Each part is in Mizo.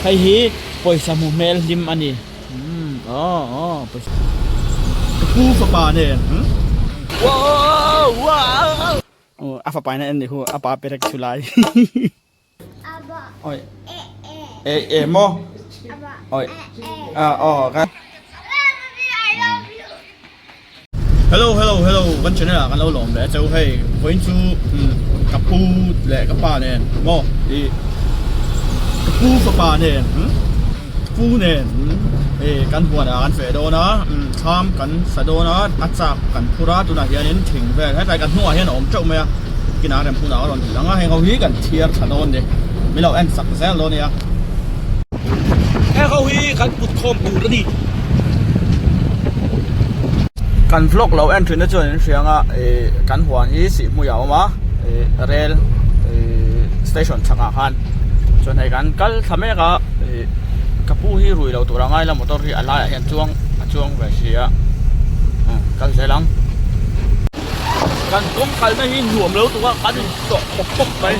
Hei hi pawisa hmu hmel hlim a ni. Umm aw aw pawisa. Ka pu fapa nen. Wow wow. A fapa in a en nih khu a pa perek chu lai. Oi. E e maw. Oi. A aw ka. Hello hello hello kan channel ah kan lo lawm leh a cheu hei vawiin chu ka pu leh ka pa nen maw ih ka pu fapa nen pu nen ih kan huan ah kan feh dawn a thlam kan sa dawn a a chak kan phur a tunah hianin thing vel hetlai kan hnungah hian a awm teuh mai a kinah rem hunah a rawn ti lang a heng ho hi kan thiar thla dawn a ni min lo en sak zel dawn a nia. Heng ho hi kan put khawm tur a ni. Kan vlog lo en thin te chuan in hria anga ih kan huan hi sihhmui a awm a ih rel ih station chhakah khan chuan hei kan kal thla mek a ih ka pu hi rui lo tur a ngai la motor hi a laiah hian chuang a chuang ve si a kal zel ang. Kan kawng kalna hi nuam lo tuk a kan in tawh pawp pawp mai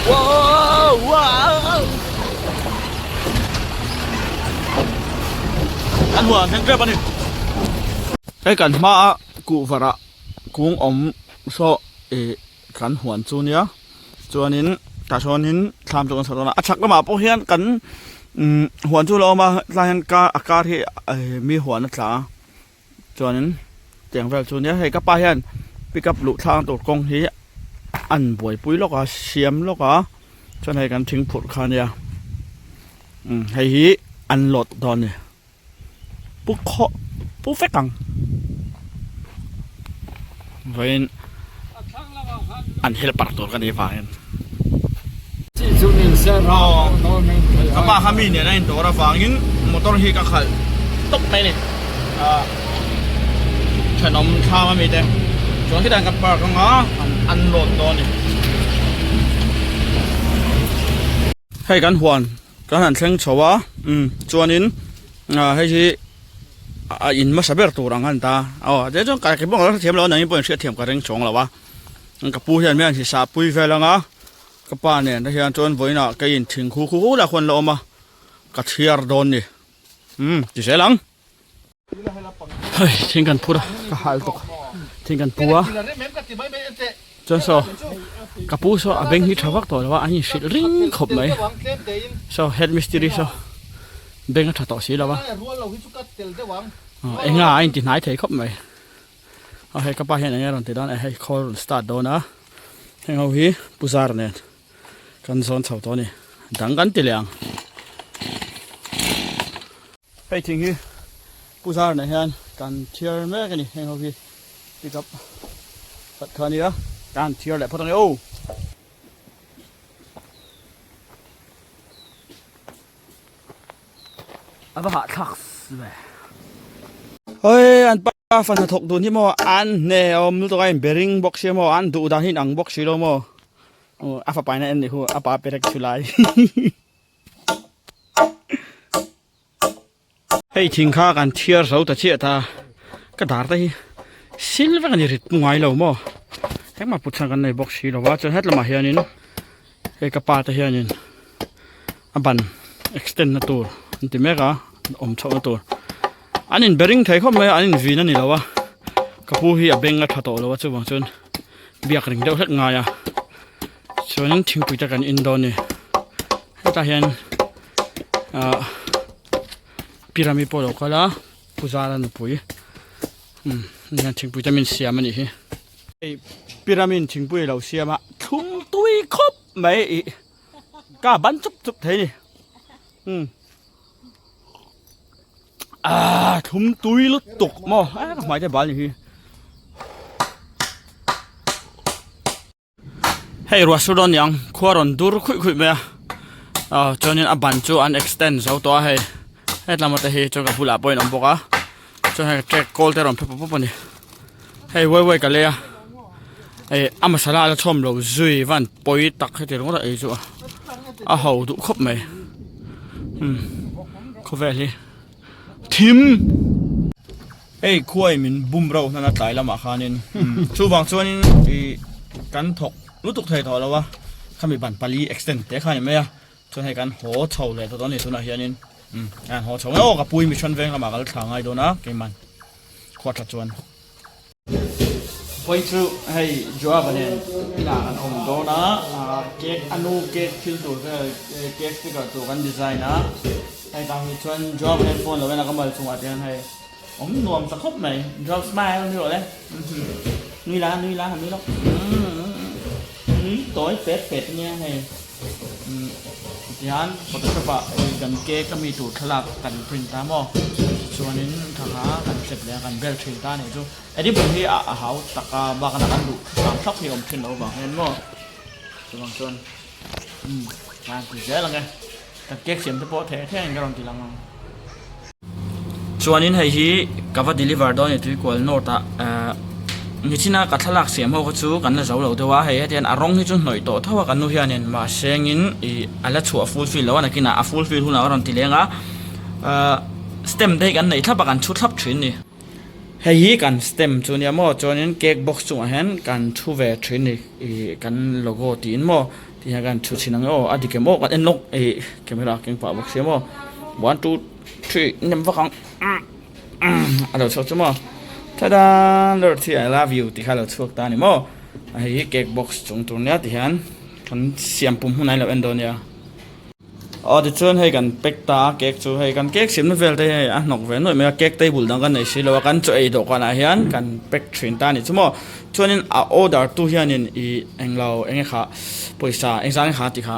wow wow Kan huan thleng tep a ni. Hei kan hmaa kuhvarah kung awm saw ih kan huan chu nia chuanin tah sawn thlam chu kan chho dawn a a chhak lamah pawh hian kan umm huan chu a lo awm a tlai hian kar a kar hi mi huan a tla a chuanin tiang vel chu nia hei ka pa hian pick up luh thlang tur kawng hi an buaipui lawk a siam lawk a chuan hei kan thing phurh kha nia umm hei hi an load dawn a ni pu khawh pu vek ang vawiin an helper tur ka nih vangin. Ka pa kha mi nen a indawr avangin motor hi ka khalh tawp mai a ni. Thenawm thlam ami te chuan khitah ka park anga an unload dawn a ni. Hei kan huan kan han thleng chho a umm chuanin hei hi a in hmasa ber tur ang a ni ta aw chuan ka hrethiam lo a nangin pawh in hriatthiam ka ring chuang lo a. Ka pu hian mi a hisa pui vel ang a, ka pa nen te hian chuan vawiinah kei in thing khu khu lah khuan la awm a, ka chhiar dawn ni. Umm ti zel ang. Hei thing kan phur a, ka hal tawk thing kan pu a, chuan saw ka pu saw a beng hi tha vak tawh lo a, an inhrilh ring khawp mai. Saw head mistiri saw beng a tha tawh si lo a, enga a inti hnai thei khawp mai. A hei ka pa hian enge rawn ti dawn e hei khawl rawn start dawn a heng ho hi pu zar nen kan zawn chho tawh a ni dang kan ti leh ang hei thing hi pu zar nen hian kan thiar mek a ni heng ho hi pick up that kha a nia kan thiar leh phawt ang e aw. A va hahthlak ve. Hei an pa fa hnathawk dun hi maw an hne awm lutuk a in bering bawk sia maw an duh dan hi in ang bawk si lo maw aw a fapa in a en nih khu a pa perek chu lai hei thing kha kan thiar zo ta chiah ta ka dar te hi sil vek a ni rit ngai lo maw engmah put chhan kan nei bawk si lo a chuan hetlamah hianin hei ka pa te hianin a ban extend na tur an ti mek a awm chhoh na tur an in bering thei khawp mai a an in vin a ni lo a ka pu hi a beng a tha tawh lo a chuvang chuan biak ring deuh hlek ngai a chuanin thingpui te kan in dawn a ni hetah hian ah pirami pawh a lo kal a pu zara nupui umm hian thingpui te min siam a nih hi hei pirami in thingpui a lo siam a thlum tui khawp mai ih. Ka ban chup chup thei ni. Um. Ah, thlum tui lutuk maw. Ah, ka hmai te bal ni hi. Hei ruah sur dawn niang khua rawn dur khuih khuih mai a. Ah, chuanin a ban chu an extend zo tawh a hei. Hetlama te hi chuan ka bulah pawhin awm bawk a. Chuan hei track kawl te rawn phe pawp pawp a ni. Hei uai uai ka lei a. Hei a masala a la chhawm lo zui van pawi tak heti ringawt a ei chu a. A ho duh khawp mai. Umm khawvel hi thim. Hei khuai min bum reuh hnan a tlai lamah khanin chuvang chuanin ih kan thawk lutuk thei tawh lo a khami ban pali extend te kha a ni mai a. Chuan hei kan haw chho leh ta dawn a ni tunah hianin umm kan haw chho aw ka pui mission veng lamah ka la thla ngai dawn a keiman khua tha chuan. Vawi chu hei Joab-a nen inah kan awm dawn a cake a nu cake thil tur vel cake sticker tur kan design a hei tah hi chuan Joab-a hian phone lo en a ka mal chungah te hian hei awm nuam ta khawp mai Joab smile ni rawh le nui la nui la han nui lawk nui tawi pet pet nia hei. Tihian photoshop ah kan cake a mi tur thlalak kan print a maw tichuanin thla kha kan tlep leh a kan bel thin ta a nih chu editing hi a hau tak a bakah kan duh thlam thlap hi a awm thin loh avang hian maw chuvang chuan umm kan ti zel ang e kan cake siam te pawh thei thei ang ka rawn ti lang ang. Chuanin hei hi ka va deliver dawn a ni Tuikual North ah ehh nichina ka thlalak siam ho kha chu kan la zo lo deuh a hei hetiang a rawng hi chu hnawih tawh tho a kan nu hianin mahsengin ih a la chhuah full fill lo a nakinah a full fill hunah a rawn ti leng a ahh stem te hi kan neih thlap a kan chhu thlap thin a ni. Hei hi kan stem chu nia maw chuanin cake box chungah hian kan thu ve thin a ni ih kan logo tiin maw. Ti hian kan thu chhin ang e aw a dik em aw kan en lawk ih camera a keng pah bawk sia maw one two three nem vak ang a lo chhuak chu maw tada lord hi I love you tih kha a lo chhuak ta a ni maw hei hi cake box chung tur nia ti hian kan siam pum hunah in lo en dawn nia. Aw tichuan hei kan pack ta a cake chu hei kan cake siamna vel te hi hei a hnawk ve nuaih mai a cake table dang kan nei si lo a kan chaw ei dawhkan ah hian kan pack thin ta a ni chu maw chuanin a order tu hianin ih englo eng e kha pawisa engzah nge kha tih kha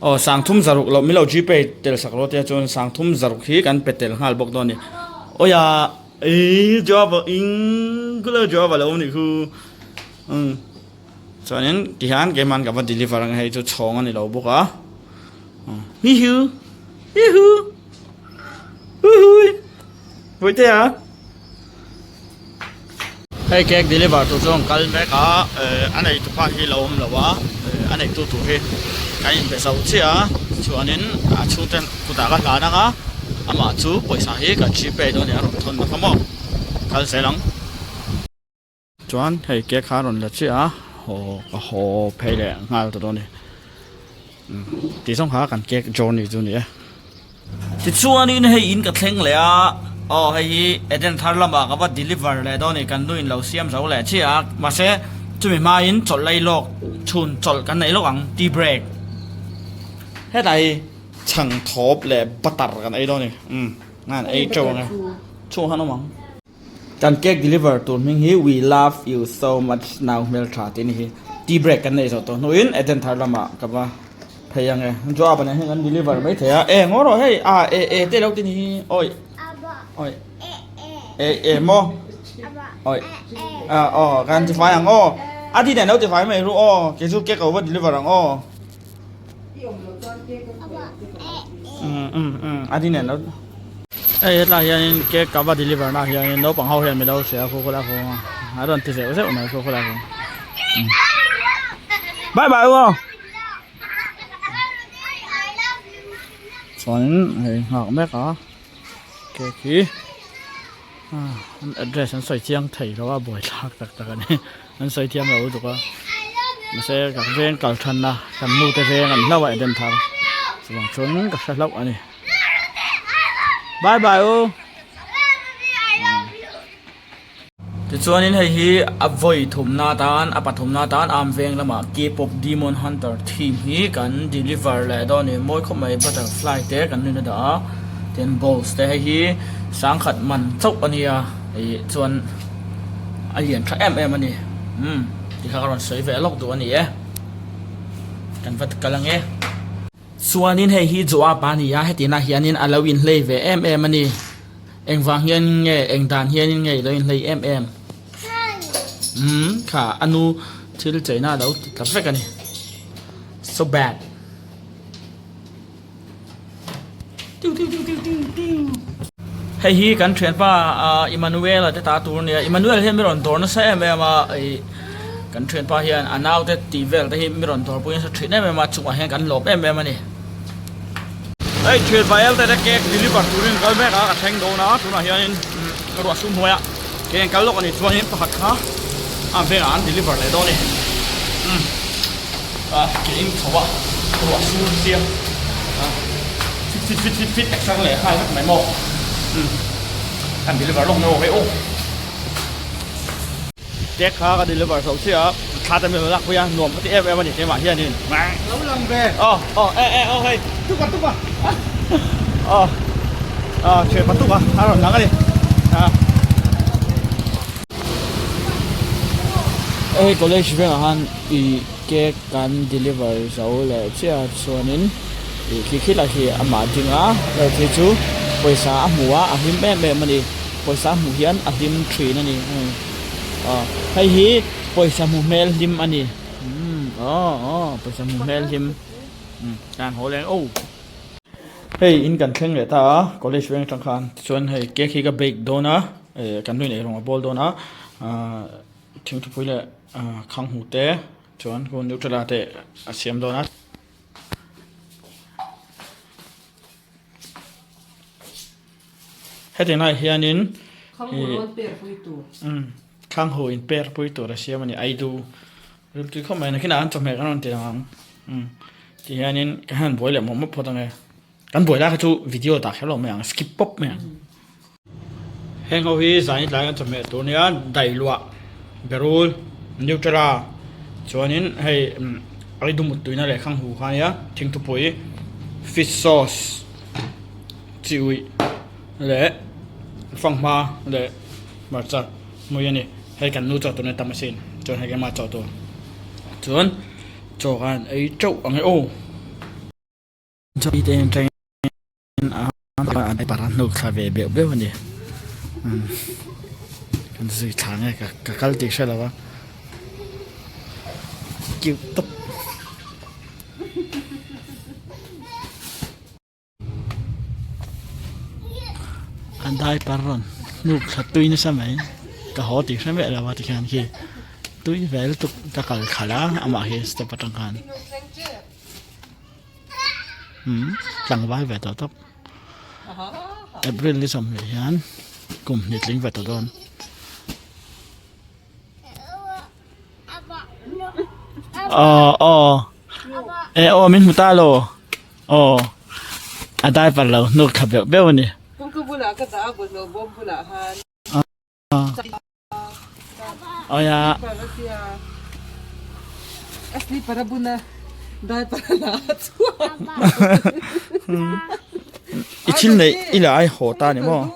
aw sangthum zaruk loh milo gpay tel sak rawh tia chuan sangthum zaruk hi kan pe tel nghal bawk dawn a ni awia ih java ing khulai java lo awm a nih khu umm. Chuanin tihian keimahn ka va deliver ang hei chu chhawng a ni lo bawk a hihu hihu huhui vawitea hei cake deliver tur chu an kal mek a eh a nei tupa hi lo awm lo a eh a neitu tur hi kan inbe zo chiah a chuanin a chhungte kutah ka hlan ang a amah chu pawisa hi ka gpay dawn a ni a rawn thawn na kha maw kal zel ang. Chuan hei cake kha a rawn la chiah a haw ka haw phei leh nghal ta dawn a ni tih zawng kha kan cake journey chu a ni e. Tichuanin hei in ka thleng leh a aw hei hi Eden thar lamah ka va deliver leh dawn a ni kan nu in lo siam zo leh chiah a mahse chumi hmain chawlh lei lawk chhun chawlh kan neih lawk ang tea break hetah hi chhang thawp leh butter kan ei dawn a ni umm an ei teuh ang e chhung han awm ang. Kan cake deliver tur hming hi we love you so much nau hmeltha tih a ni hi. Tea break kan neih zawh tawh hnuin Eden thar lamah ka va phei ang e. Joab nen hian kan deliver mai thei a. E ngaw rawh hei a e e te lo ti ni hi awi awi e e maw awi a aw kan ti fai ang aw a ti nen lo ti fai mai ru aw kei chu cake a va deliver ang aw um um um a ti nen lo. Hei hetlai hianin cake ka va deliver na hianin naupang ho hian milo hria khu khawlai khu a rawn ti zeuh zeuh mai khu khawlai khu bye bye u aw chuanin hei nghak mek a cake hi an address an sawi chiang thei lo a buaithlak tak tak a ni an sawi thiam lo lutuk a mahse ka veng kal than a kan nu te veng an hlauh a Eden thar chuvang chuan ka hre hlauh a ni. Bye bye u. Tichuanin hei hi a vawi thumna atan a pathumna atan arm veng lamah K-pop Demon Hunter theme hi kan deliver leh dawn a ni mawi khawp mai butterfly te kan rin a dah a tin balls te hei hi sangkhat man chauh a nia ih chuan a lian tha em em a ni umm tikha ka rawn sawi ve lawk duh a ni e kan va kal ang e. Chuanin hei hi Joab a ni a, hetihnah hianin a lo inhlei ve em em a ni. Engvang hian nge, eng dan hianin nge i lo inhlei em em? Umm, kha a nu thil cheina a lo ti tla vek a ni. So bad. Tiu tiu tiu tiu tiu tiu. Hei hi kan thianpa Emmanuel-a te ta tur a nia. Emmanuel hian mi rawn dawr nasa em em a, ih kan thianpa hian a naute tih vel te hi mi rawn dawr pui nasa thin em em a, chungah hian kan lawm em em a ni. Hei thianpa el te te cake deliver turin kal mek a, ka thleng dawn a, tunah hianin ruah sum hnuaiah ke an kal lawk a ni chuanin pakhat kha a vengah an deliver leh dawn a ni. Umm ah ke in chho a. Ruah sur sia a fit fit fit fit fit exer leh nghal vek mai maw umm kan deliver lawk na awk e aw. Cake kha ka deliver chho chiah a thla te min lak pui a nuam ka ti em em a ni keimah hianin. Lo lang ve. Aw aw e e aw hei tuka tuka aw aw thian pa tuka a rawn lang a ni a. Hei college vengah khan ih cake kan deliver zo leh chiah a chuanin ih khi khi lah khi amah ding a hei khi chu pawisa a hmu a a hlim em em a ni pawisa a hmuh hian a hlim thin a ni aw hei hi pawisa hmu hmel hlim a ni umm aw aw pawisa hmu hmel hlim umm tan haw leh aw. Hei in kan thleng leh ta a college veng atang khan tichuan hei cake hi ka bake dawn a eh kan nuin eirawng a bawl dawn a ahh thingthupui leh ahh khanghu te chuan khu nutella te a siam dawn a. Hetiang laiah hianin Khanghu in per pui tur a siam a ni aidu riltui khawp mai nakinah an chawhmeh kan rawn ti ang ti hianin ka han buai leh mawp mawp phawt ang e kan buai lai kha chu video dah kher lo mai ang skip pawp mai ang. Heng ho hi zan tlai kan chawhmeh tur nia dailuah berul nutella chuanin hei aidu mut tuina leh khanghu kha ania thingthupui fish sauce. Chi uih leh fanghma leh hmarcha hmui a ni. Hei kan nu chaw tur nia tam asin chuan hei keimah chaw tur chuan chaw khan ei teuh ang e aw. A hnuk thla ve beuh beuh a ni kan zui thla nge ka kal tih hre lo a cute tawp. A diaper rawn hnuk thla tui nasa mai ka haw tih hre miah lo a tikhian khi tui ve lutuk ka kal khalh a amah hi step atang khan umm tlangval ve tawh tawp April ni 20 hian kum hnih tling ve tawh dawn. Aw aw e aw min hmu ta lo aw a diaper lo hnuk thla beuh beuh a ni. Kawngka bulah ka dah a bawlhhlawh bawm bulah khan. Awia. A slipper a bun a diaper a la a chhuak. I thil neih i la ai haw ta ni maw?